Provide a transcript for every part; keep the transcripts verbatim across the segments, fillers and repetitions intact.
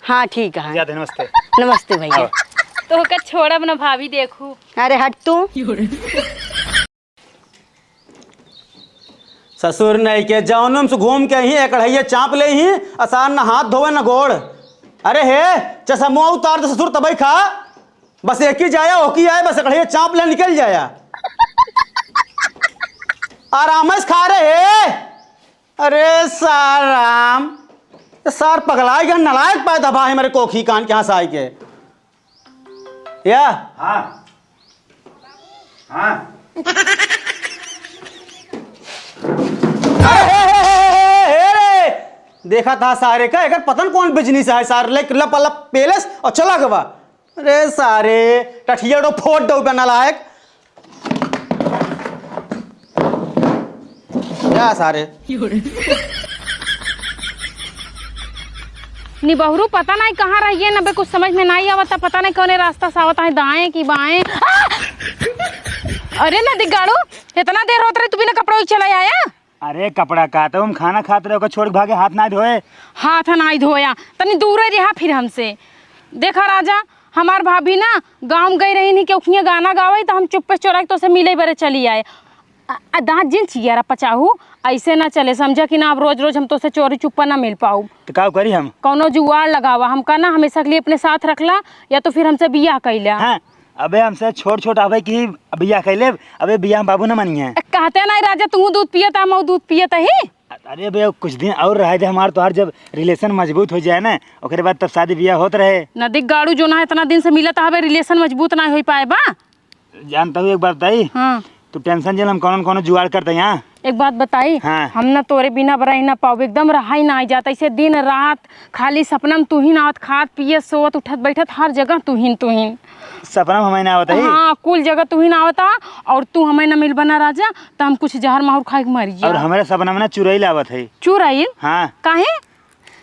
हाँ, ठीक है। जाते, नमस्ते। नमस्ते भैया। हाँ। तोहका छोड़ब न भाभी, देखू। अरे हट तू। ससुर नहीं के जौनम से घूम के ही एकड़ैया चाप लेही, असान न हाथ धोवे न गोड़। अरे हे, चश्मो उतार दे ससुर तबई खा। बस एक ही जाया, ओकी आए, बस एकड़ैया चाप ले निकल जाया। आराम से खा रहे हे। अरे सार राम, ये सार पगलाए गए, नलायक पैदा भा है मेरे कोखी कान के यहाँ से आए के। या? हाँ। हाँ। अरे, हे, हे, हे, हे, हे, हे रे! देखा था सारे का, एकर पता न कौन बिजनेस है, सारे ले लप लप पेलस और चला गवा। अरे सारे, टठिया डो फोड़ दो बे नलायक। या सारे। निबहुरू पता नहीं कहाँ रहिए न बे, कुछ समझ में नहीं आवता, पता नहीं कौने रास्ता से आवता है, दाएं कि बाएं। आ! अरे नदी गाड़ू, इतना देर होत रही, तू बिना कपड़ों ही चला आया? अरे कपड़ा का, तो हम खाना खात रहे, ओकर छोड़ के भागे, हाथ ना धोए। हाथ ना धोया, तनी दूर रहा फिर हमसे। देखा राजा, हमार भाभी ना गाँव गई रही नहीं, केहू किहाँ गाना गावे, तो हम चुप्पे चोरा के तोसे मिले बरे चली आए। आ, आ, दाँत जिन चियारा पचाहू, ऐसे ना चले, समझा कि ना, अब रोज रोज हम तोसे चोरी चुप्पा ना मिल पाऊ। तो का करी हम? कौनो जुगाड़ लगावा, हमका ना हमेशा के लिए अपने साथ रखला, या तो फिर हमसे बियाह कैला। हाँ, अबे हमसे छोट छोट आवे कि बियाह कैले, अबे बियाह में बाबू ना मानिए। कहते नहीं राजा, तू दूध पियत है, मऊ दूध पियत ही। अरे बे, कुछ दिन और रहे दे हमार तोहार, जब रिलेशन मजबूत हो जाए ना, ओकरे बाद तब शादी बियाह होत रहे। नदी गाड़ू जो ना इतना दिन से मिलत हवे, रिलेशन मजबूत ना हो पाए बा। जानता हूँ, एक बात बताई। हाँ। तू टेंशन जेल, हम कौन कौन जुगाड़ करते हैं यहाँ। एक बात बताई। हाँ। हम ना तोरे बिना अब रह ना पाओ, एकदम रहा ही ना आई जाता, ऐसे दिन रात खाली सपना में तू ही ना आवत, खात पियत सोवत उठत बैठत हर जगह तू ही, तू ही। सपना में हमें ना आवत है? हाँ, कुल जगह तू ही ना आवता। और तू हमें ना मिलबा ना राजा, तो हम कुछ जहर माहुर खाए के मर और जाए। हमारे सपना में ना चुड़ैल आवत है। चुड़ैल? हाँ। काहे?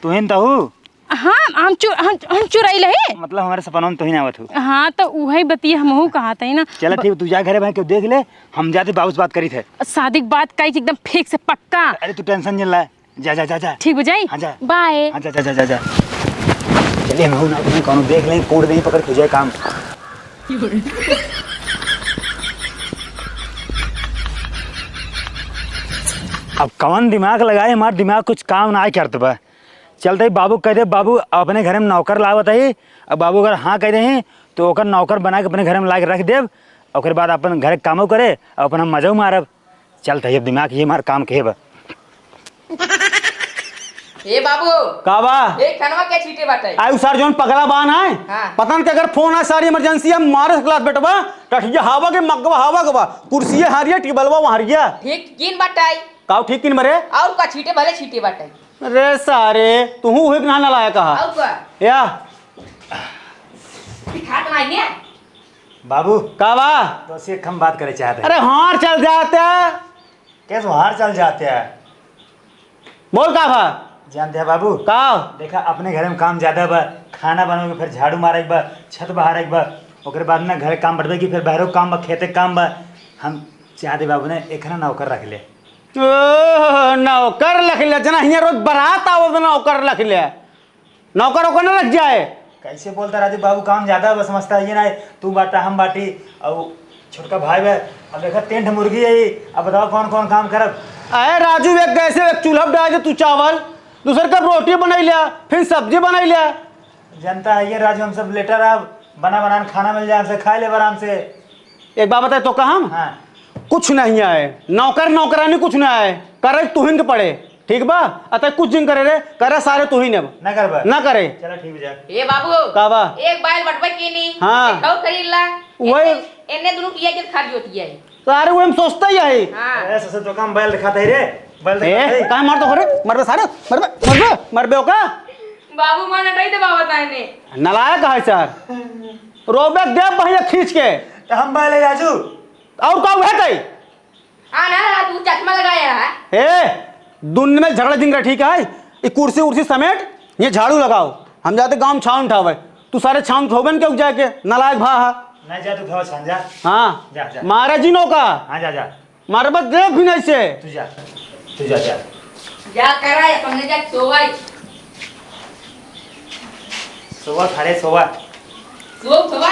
तू ही न तहू। हाँ, हम चु-, हम, हम चुड़ैल है। मतलब हमारे सपना में तू ही ना आवत हो। हाँ, तो उहे बतिया हमहू कहत है ना। चला ठीक, तू जा घरे, भाई क्यों देख ले, हम जाते बाबू से बात करी थे। शादी के बात कही एकदम फिक्स पक्का। अरे तू टेंशन नहीं ला। जा, जा, जा, जा। ठीक हो जाई? हाँ, जा। बाय। हाँ, जा, जा, जा, जा, जा। चलिए, हम ना कहीं कौनो देख लें, कूट दें, पकड़ के हो जाए काम। अब कौन दिमाग लगाए, हमार दिमाग कुछ काम ना करत बा। चलते ही बाबू कह दे, बाबू अपने घर में नौकर लावत है। अब बाबू अगर हाँ कह दे हैं, तो ओकर नौकर बना के अपने घर में ला के रख देब। ओकर बाद अपन घर के कामो करे और अपन हम मजो मारब। चल तही अब दिमाग ये मार काम के बा। ए बाबू। का बा? ए खनवा के छीटे बाटे? आयु सार जौन पगला बान है। हाँ। पता न के अगर फोन है सारी इमरजेंसी है मारे सकलात बेटवा। टठिया हवा के मगवा हवा के बा। कुर्सिये हारिया टेबलवा वहारिया। ठीक किन बाटे? काऊ ठीक किन मरे? और का छीटे भले छीटे बाटे। अरे सारे, तुहू हुई ना नलायक कहा। और का? या। दिखात नहीं है। बाबू। का बा? तो से एक हम बात करे चाहते हैं। अरे हार चल जाते हैं। कैसे हार चल जाते हैं? बोल का बा? जानते हैं बाबू? का? देखा, अपने घर में काम ज्यादा बा, खाना बनावे के, फिर झाड़ू मारे के बा, छत बहारे के बा, ओकरे बाद ना घर काम बढ़वे की, फिर बाहरों काम बा, खेते काम बा। हम चाहते बाबू ने एक ना नौकर रख ले। ओह, नौकर रख ले, जना हियाँ रोज बारात आवत नौकर रख ले। नौकर ओकर न रख जाए। कैसे बोलता राजू बाबू, काम ज्यादा बस समझता है ये ना, तू बाटा हम बाटी, और छोटका भाई बे, अब देखा तीन ठे मुर्गी है, अब बताओ कौन कौन काम करब? अरे राजू, एक गैस एक चूल्हा डाल दे तू चावल, दूसर का रोटी बनाई लिया, फिर सब्जी बनाई लिया। जनता है ये राजू, हम सब लेटा रहा, बना बनान खाना मिल जाए, हमसे खा ले आराम से। एक बात बताए तो का हम? हाँ। कुछ नहीं आए, नौकर नौकरानी कुछ नहीं आए, करे तुहिन के पड़े, ठीक बा? अतः कुछ दिन करे रे, करे सारे तुहिन अब। ना करबा? ना करे। चलो ठीक बा। ए बाबू, का बा? एक बैल बटबे की नहीं, हाँ। एक और खरीद ला। वही। एन्ने, एन्ने दोनों किया के खा जोतिया है। सारे वो हम सोचते ही है। हाँ। अरे ससुर तो काम बैल दिखाते ही रे, बैल दिखाते ही। काहे मार दो रे? मरबे सारे, मरबे, मरबे, मरबे ओका। बाबू माँ नटाई दबावत है ने। नलायक है सर। रोबे दे भैया खींच के। तो हम बैल है राजू। और का उहे तई? हाँ ना, ना, तू चश्मा लगाया है। ए, दुनिया में झगड़ा जिनका ठीक है, ये कुर्सी उर्सी समेट, ये झाड़ू लगाओ। हम जाते गाँव में छान उठावे, तू सारे छान उठोबे न क्यों जाके, नालायक भा हा। नहीं जा तू उठाओ छान जा। हाँ, जा, जा। मारा जिनो का। हाँ, जा, जा। मारे बस देख भी नहीं से। तू जा, तू जा, जा। जा करा, अपने जा सोवाई। सोवा सारे सोवा। सोवा, सोवा।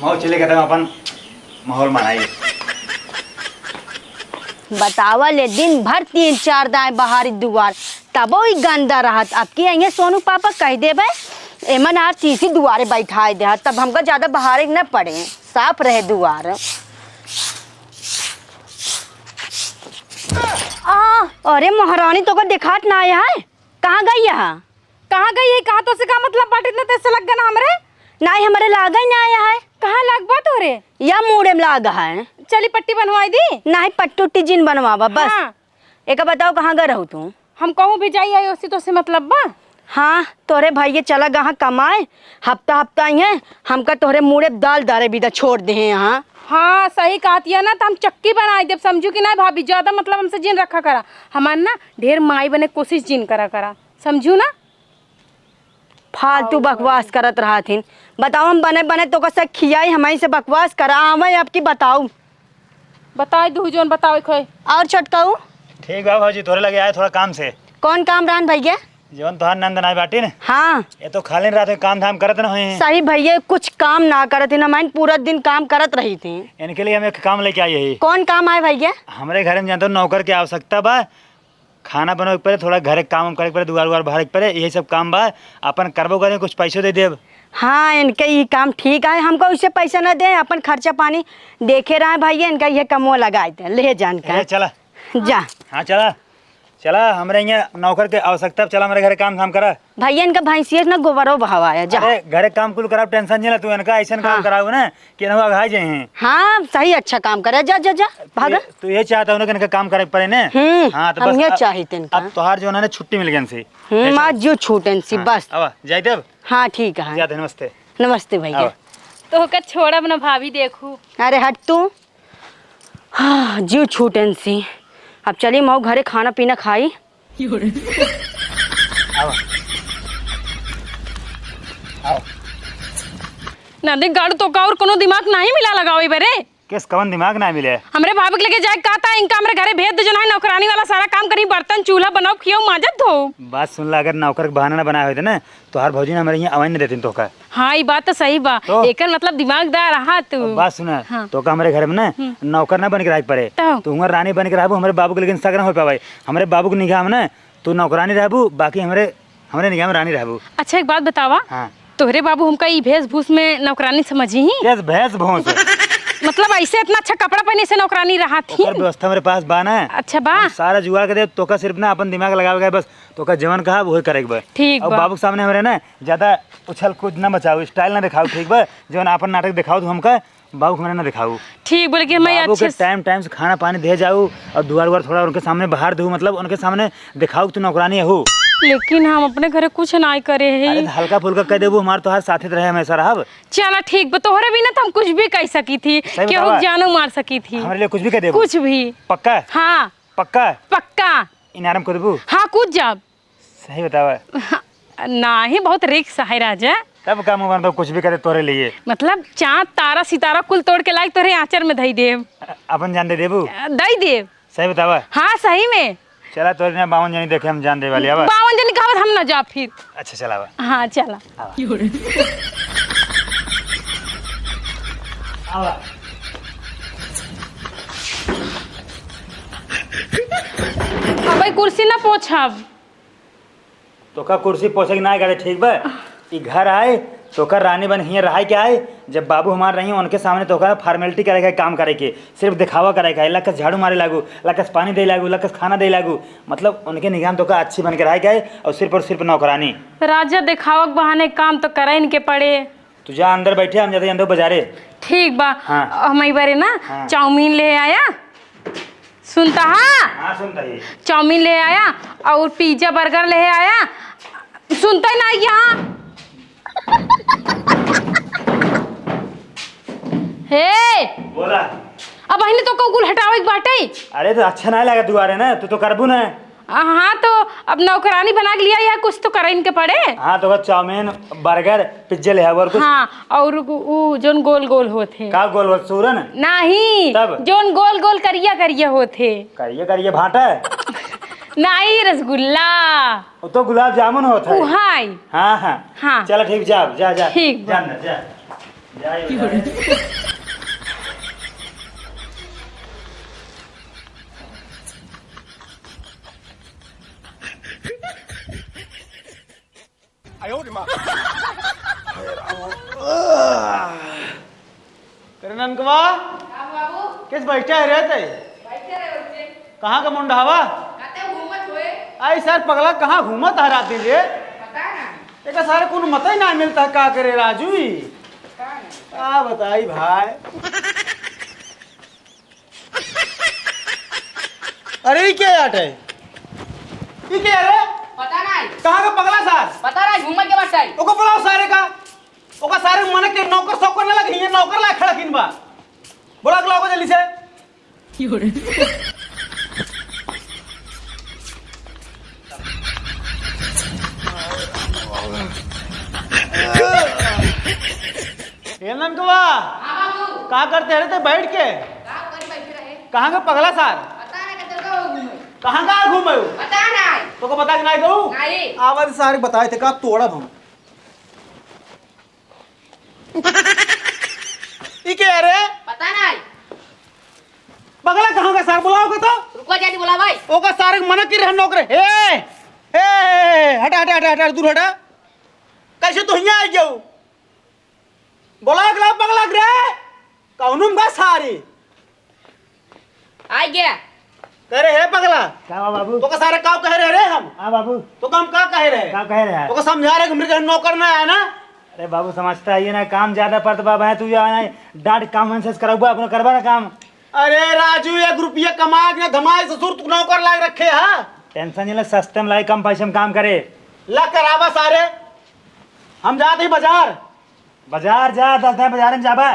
मऊ चले गए, अपन माहौल मनाई। बतावा ले, दिन भर तीन चार दाएँ बहारी दुआर, तबो ई गंदा रहत। अब की अइहें सोनू पापा कहि देबे, एमन आर तीसी दुआरे बैठाए देहत, तब हमका ज्यादा बहारे न पड़े, साफ रहे दुआर। आ, अरे महारानी, तोका देखात नाहीं है, कहाँ गई है? कहाँ गई है? कहाँ, तोसे का मतलब बाटे, इतना तेज से लग गया ना हमरे? नाहीं, हमरे लागे ही नाहीं है। कहाँ लग बा तोरे? या मूड़े में लाग है। चली पट्टी बनवाई दी। नाहीं, पट्टी उट्टी जिन बनवावा, बस। हाँ। एका बताओ, कहाँ गए रहू तू? हम कहूँ भी जाई आई, ओसी तोसे मतलब बा? हाँ, तोरे भाई ये चला गहा कमाए, हफ्ता हफ्ता अइहें, हमका तोहरे मूड़े दाल दारे बिदा छोड़ देहे यहाँ। हाँ, सही कहत हिया ना, त हम चक्की बनाई देब, समझू कि नाहीं भाभी? ज्यादा मतलब हमसे जिन रखा करा, हमार ना ढेर माई बने कोशिश जिन करा करा, समझू ना? फालतू बकवास करत रहत हिन। बताओ, हम बने बने तोका से खियाई, हमहीं से बकवास करा, आवे अब की बताऊ। बताई दू जौन बतावे खोए। और छोटकाऊ? ठीक बा भौजी, तोरे लगे आए थोड़ा काम से। कौन काम रहन भैया? जौन तोहार नंद नाई बाटिन। हाँ। ये तो खाली रहत है, काम धाम करत न होई। सही भैया, कुछ काम ना करत ही ना, मैं पूरा दिन काम करत रही थी। इनके लिए हम एक काम लेके आई है। कौन काम आए भैया? हमरे घर में जानते हो नौकर के आवश्यकता बा, खाना बनावे के पड़े, थोड़ा घरे के काम वाम करे के पड़े, दुआर उआर बहारे के पड़े, यही सब काम बा। अपन करबो करें, कुछ पैसो दे देब। हाँ, इनके ई काम ठीक है, हमका उससे पैसा न दे, अपन खर्चा पानी देखे रहे भैया, इनका ये कमवा लगाए दे, ले जान का। ए, चला। जा। हाँ, चला, चला, हमरे यहाँ नौकर के आवश्यकता, चला हमरे घरे काम धाम करा। भैया, इनका भैंसिया से ना गोबरो बहावाया, जा। अरे, घरे काम कुल कराओ, tension नहीं ले तू, इनका ऐसन काम हाँ। कराओ ना, कि ना अघाई जाए हैं। हाँ, सही अच्छा काम करे, जा, जा, जा, भागा। तू, तू ये चाहता हो ना कि इनका काम करे के पड़े ने? हम्म, हाँ, तो हम बस ये अब, चाहित इनका। अब तोहार जो है ना छुट्टी मिल गई इनसे। हम्म, ऐसा? आज जो छूटन सी हाँ, बस। अब जाए देब? हाँ, ठीक है। जाते, नमस्ते। नमस्ते भैया। अब। तोहका छोड़ब ना भाभी, देखू। अरे हट तू। हाँ, जीव छूटन सी। अब चली मऊ घरे खाना पीना खाई। आवा। आवा। ना देख गाड़ू, तोका और कोनो दिमाग नाहीं मिला लगावे बरे। किस कवन दिमाग ना मिले? हमरे भाभी के लगे जाए के कहता, इनका हमरे घरे भेज दे, जो ना नौकरानी वाला सारा काम करी, बर्तन चूल्हा बनाओ, खियो माजत धो। बात सुन ला, अगर नौकर के बहाना ना बनाए होते ना, तोहार भौजी ने हमरे यहाँ आवे न देतिन तोका। हाँ, ई बात तो सही बा। तो? एकर मतलब दिमागदार रहा तू। अब बात सुना, हाँ। तोका हमरे घर में ना हम्म। नौकर ना बन के रहे के पड़े। तो? तू हमार रानी बन के रहबू, हमरे बाबू के लेकिन शक ना हो पावे। हमरे बाबू के निगाह में ना तू नौकरानी रहबू, बाकी हमरे, हमरे निगाह में रानी रहबू। अच्छा, एक बात बतावा। हाँ। तोहरे बाबू हमका ई भेष भूष में नौकरानी समझी ही? किस भेष भूष? मतलब ऐसे इतना अच्छा कपड़ा पहने से नौकरानी रहत ही? ओकर व्यवस्था हमरे पास बा ना। अच्छा बा। हम सारा जुगाड़ के दे, तोका सिर्फ ना अपन दिमाग लगावे के बस, तोका जवन कहा वही करे के बा। ठीक और बा। बाबू के सामने हमरे ना ज्यादा उछल कूद ना मचाऊ, style ना दिखाऊ, ठीक बा? जवन आपन नाटक दिखाऊ तू हमका, बाबू के हमरे ना दिखाऊ। ठीक बा, लेकिन मैं बाबू के अच्छे से time time से खाना पानी दे जाऊ और दुआर उआर थोड़ा उनके सामने बहार दू, मतलब उनके सामने दिखाऊ कि तू नौकरानी हो। लेकिन हम अपने घरे कुछ ना करे है। अरे तो हल्का फुल्का कह देबू, हमार तोहार साथे रहे हमेशा रहब। चला ठीक बा, तोहरे बिना तो हम कुछ भी कह सकी थी, सही केहू बतावा। जानो मार सकी थी। हमरे लिए कुछ भी कह देबू? कुछ भी। पक्का? हाँ। पक्का? पक्का। इनारम कर देबू? हाँ, कूद जाब। सही बतावा। हाँ, नाही, बहुत risk है राजा। तब का मुँह बंद हो, कुछ भी करे तोरे लिए। मतलब चाँद तारा सितारा कुल तोड़ के लाइक तोरे आँचर में धई देब। अ-, अपन जान दे देबू? अ, दई देब। सही बतावा? हाँ, सही में। चला तोरे ना बावन जनी देखे हम जान दे वाली आवा। बावन जनी कहावत हम ना जा फिर। अच्छा चला आवा। हाँ, चला। आवा। आवा। अब भाई कुर्सी ना पोछब। तोका कुर्सी पोछे के ना करे, ठीक बा? ई घर आए, तोका रानी बन हियाँ रहाई के आए। जब बाबू हमार रही, उनके सामने तोका formality करे के, काम करे के, सिर्फ दिखावा करे के, लकस झाड़ू मारे लागू, लकस पानी दे लागू, लकस खाना दे लागू, मतलब उनके निगाह में तोका अच्छी बन के रहाई के आए और सिर्फ और सिर्फ नौकरानी। राजा, दिखावा के बहाने काम तो करे इनके पड़े। तू जा अंदर बैठे, हम जाते अंदर बाजारे। ठीक बा। हाँ। हम ई बारे ना हाँ। चाउमीन ले आया। सुनता हा? हाँ, सुनता ही। चाउमीन ले आया और pizza burger ले आया। सुनता ही ना यहाँ। हे! बोला। अब अहिने तो कुल हटावे के बाटे। अरे तो अच्छा ना लगा दुआरे ना, तू तो करबू ना। हाँ, तो अब नौकरानी बना के लिया, यह कुछ तो करे इनके पड़े। हाँ, तो बस चाउमीन, burger, pizza ले आवा और कुछ। हाँ, और उ, उ जोन गोल गोल होत है। का गोल गोल? सूरन? नहीं, तब? जोन गोल गोल करिया करिया होत है। करिया करिया भाटा? नाई रसगुल्ला। वो तो गुलाब जामुन होत है। उहाई। हाँ, हाँ। हाँ। चला ठीक, जा, जा, जा। ठीक बा। जा ना, जा। जा, जा। करे ननकवा, हाँ बाबू। किस बैठा है रे ते? बैठे रहे बच्चे। कहाँ का मुंडहावा? कहते घूमत हुए। आई सर पगला, कहाँ घूमत है रात दिन रे? पता ना। एका सारे कोनो मत ही ना मिलता, का करे राजू ई? पता ना। का बताई भाई। अरे, ई के आटे? ई के रे? पता नाई। कहाँ का पगला सार? पता नाई, घूमत के बाटे। ओका बुलाओ सारे का। ओका सारे मन के नौकर सौकर ना लगे, ये नौकर ला खड़ा किन बा। बुला के लाओ जल्दी से। ए ननकवा, हाँ बाबू। का करते रहे ते बैठ के? का करी, बैठे रहे। कहाँ के पगला सार? पता ना किधर का हो घूमे। कहाँ का घूमे हो? पता ना। तो को बता के नहीं दऊ? नहीं। आवाज सारे बताए थे का तोड़ब हम। ई के रे? पता नहीं। पगला कहाँ का सार बुलाओ के तो? रुको जाती बुला भाई। ओका सारे मन की रहे नौकर। हे, हे, हटा, हटा, हटा, हटा, दूर हटा। कैसे तू हियाँ आ गयो? बोला अगला पगला रे, कौनो बा सारी। आ गया। करे हे पगला। का बा बाबू? तो का सारे काव कहे रहे रे हम? हाँ बाबू। तो का हम का कहे रहे? का कहे रहे? तो का समझा रहे कि हमरे घर नौकर ना आया ना? अरे बाबू, समझता है ये ना, काम ज्यादा पड़त बा, मैं तू जा ना, डांट काम मन से करबा, अपना करबा ना काम। अरे राजू, एक रुपया कमा के ना धमाए ससुर, तू नौकर लाग रखे है। टेंशन नहीं ले, सस्ते में लाई, कम पैसे में काम करे। ला करावा सारे, हम जाते ही बाजार। बाजार जा, दस दिन बाजार में जाबा,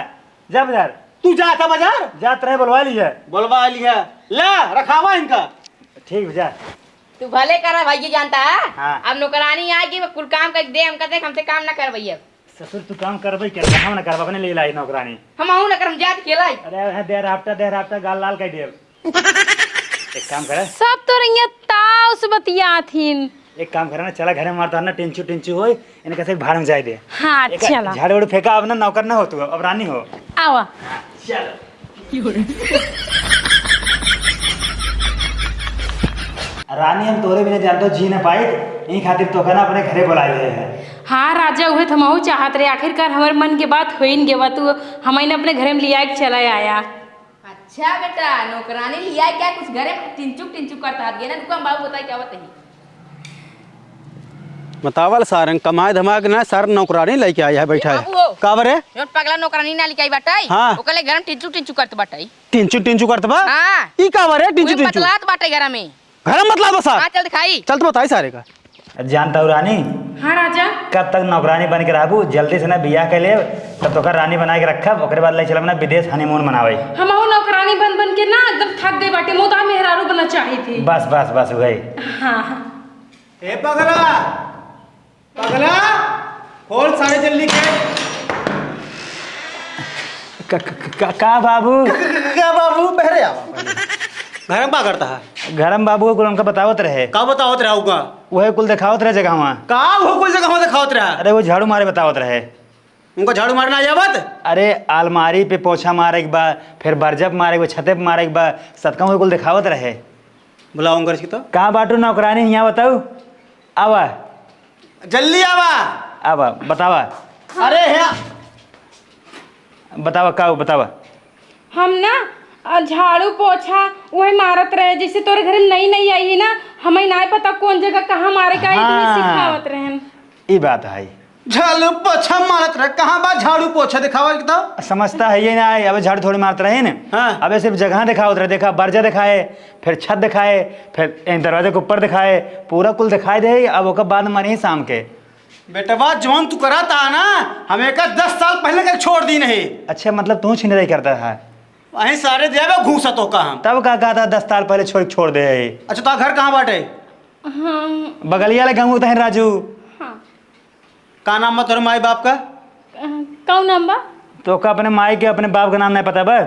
जा बाजार। तू जा था बाजार? जा, तरे बोलवा लिया। बोलवा लिया। ला, रखावा इनका। ठीक बा, जा। तू भले करा भाई, ये जानता है? हाँ। अब नौकरानी आ गई, वो कुल काम कर दे, हम कहते हमसे काम ना कर भैया। ससुर, तू काम करबे कर, हम ना करबा, अपने ले लाई नौकरानी। हम आहू ना करम, जात के लाई। अरे, हाँ, देर हफ्ता, देर हफ्ता गाल लाल कर देब। एक काम करे। सब तो रंगिया ताव से बतियात हिन। एक काम करे ना, चला घरे मार ना, टिंचू टिंचू होई, इनके से भाड़ में जाए दे। हाँ, एक चला। झाड़ू उड़ू फेंका, अब ना नौकर ना हो तू, अब रानी हो। आवा। हाँ, चलो। रानी, हम तोरे बिना जानतो जी ना पाइत, यही खातिर तोका ना अपने घरे बुलाए हैं। हाँ राजा, उहे तो हमहू चाहत रहे, आखिरकार हमारे मन के बात होइन गेवा, तू हमें अपने घरे में लिया के चला आया। अच्छा बेटा, नौकरानी लिया क्या कुछ घरे में टिंचुक टिंचुक करता है, ये ना रुको, हम बाबू बताई क्या बताई। बतावल सारंग कमाए धमाए के ना, सार नौकरानी लेके आया है, बैठा है। बाबू हो। का बरे? जौन पगला नौकरानी ना लेके आई बाटे, हाँ। ओकले घर में टिंचुक टिंचुक करत बाटे। टिंचुक टिंचुक करत बा? हाँ। ई का बरे टिंचुक उहे टिंचुक? बतलात बाटे घर में। घर में बतलात बा सार? हाँ, चल दिखाई। चल तो बताई सारे का। जानता हूँ रानी। हाँ राजा। कब तक नौकरानी बन के रहबू, जल्दी से ना बियाह कर ले, तब तोका रानी बना के रखब, ओकरे बाद ले चलब ना विदेश honeymoon मनावे। हमहू नौकरानी बन बन के ना एकदम थक गई बाटे, मुदा मेहरारू बनना चाही थी। बस बस बस वही। हाँ। ए पगला, पगला, खोल सारे जल्दी के। का, का, का, का बाबू? का, का, का बाबू? बहरे आवा पहले। घर में का करता है? घर में बाबू को कुल हमका बतावत रहे। का बतावत रहा होगा? वही कुल देखावत रहे जगह वहाँ। का वो कुल जगह वहाँ देखावत रहा? अरे वो झाड़ू मारे बतावत रहे। उनका झाड़ू मारना आ जावत? अरे अलमारी पे पोछा मारे के बा, फिर बर्जा पे मारे के बा, छते पे मारे के बा, सतका वही कुल देखावत रहे। बुलाओ उनकर इसकी तो। कहाँ बाटू नौकरानी, यहाँ बताऊ। आवा। जल्दी आवा। आवा, बतावा। अरे है। बतावा, का हो, बतावा। हम ना, अ, झाड़ू पोछा उहे मारत रहे, जैसे तोरे घरे में नई नई आई ही ना, हमें नाय पता कौन जगह कहाँ मारे का, इतनी हाँ। सिखावत रहन। ई बात है। झाड़ू पोछा मारत रहे, कहाँ बा झाड़ू पोछा, दिखावा के तो। समझता है ये ना, अब झाड़ू थोड़ी मारत रहे ने। हाँ। अब सिर्फ जगह दिखावत रहे, देखा बर्जा दिखाए, फिर छत दिखाए, फिर ए दरवाजे के ऊपर दिखाए, पूरा कुल दिखाई दे, अब ओकर बाद मारी शाम के। बेटवा, जौन तू करत हा ना, हम एका दस साल पहले के छोड़ दी नहीं। अच्छा, मतलब तू छिनराई करता था? वहीं सारे देवे घूसा तो का हम। तब का कहता दस साल पहले छोड़, छोड़ दे है? अच्छा, तो घर कहाँ बाटे? हम बगलिया ले गाँव तहन राजू। हाँ। का नाम बा तोरे माई बाप का? अ, कौन नाम बा? तो का अपने माई के अपने बाप का नाम नहीं पता बा?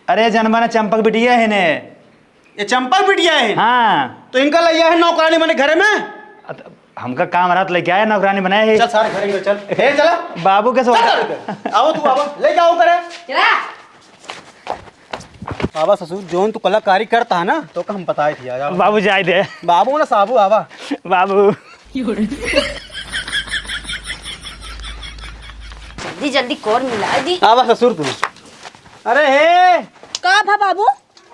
अरे जनबा ना चंपक बिटिया है ने। ये चंपल बिटिया है। हाँ। तो इनका लइया है नौकरानी बने घरे में। अत-, हमका काम रहत लेके आया नौकरानी बनाए है। चल सारे घरे में चल। ए, चला। बाबू के सो- चल, चल, चल। आओ तू, आओ, लेके आओ करे। चला। आवा ससुर, जौन तू कलाकारी करता है ना, तो का हम बताए थी, आवा। बाबू जाए दे। बाबू ना साबू, आवा। बाबू। जल्दी जल्दी कोर मिला दी। आवा ससुर तू। अरे हे। का भा बाबू?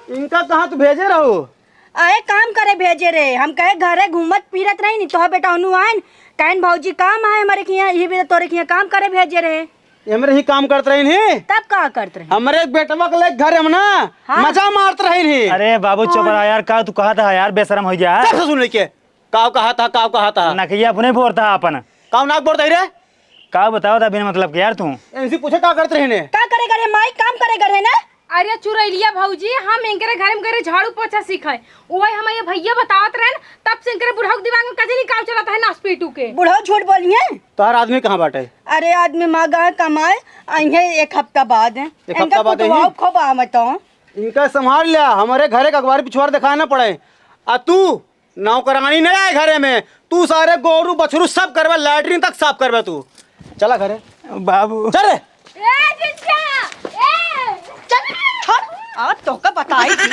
इनका कहाँ तू भेजे रहो? अरे काम करे भेजे रहे, हम कहे घरे घूमत फिरत रही नी, तोहर बेटा उन्हू आइन, कहन भौजी काम है हमारे खिया, यही बेटा तोरे खिया काम करे भेजे रहे। हमरे ही काम करत रही नी। तब का करत रही? हमरे एक बेटवा के लेके घर हम ना हाँ। मजा मारत रही नी। अरे बाबू चुप हाँ। रहा यार, का तू कहा था यार, बेशरम हो गया। चुप से सुन लेके, काव कहा था, काव कहा था। नकिया अपने फोड़ था अपन। काव नाक फोड़ था रे? का बताओ था बिना मतलब के यार तू। इनसे पूछे का करत रही ने? का करे करे माई, काम करे करे ना। अरे चुरैलिया भौजी, हम इनकरे घर में करे झाड़ू पोछा सीखे, वही हमारे भैया बतावत रहन, तब से इनकरे बुढ़ऊ के दिमाग में कजनी काव चलत है नास पीटू के। बुढ़ऊ झूठ बोलिए। तोहर आदमी कहाँ बाटे? अरे आदमी माँ गए कमाए, अइहे एक हफ्ता बाद। एक हफ्ता इनका बाद कुटवाओ अइहे? खूब आवत हो। इनका संभाल लिया, हमारे घरे का अखबार पिछवार दिखाए ना पड़े। आ तू नौकरानी नहीं आए घरे में, तू सारे गोरू बछरू सब करबे, लैट्रिन तक साफ करबे तू। चला घरे। बाबू। चल रे। ए, जिज्जा, ए। चल, छोड़। आज तोहका बताई थी।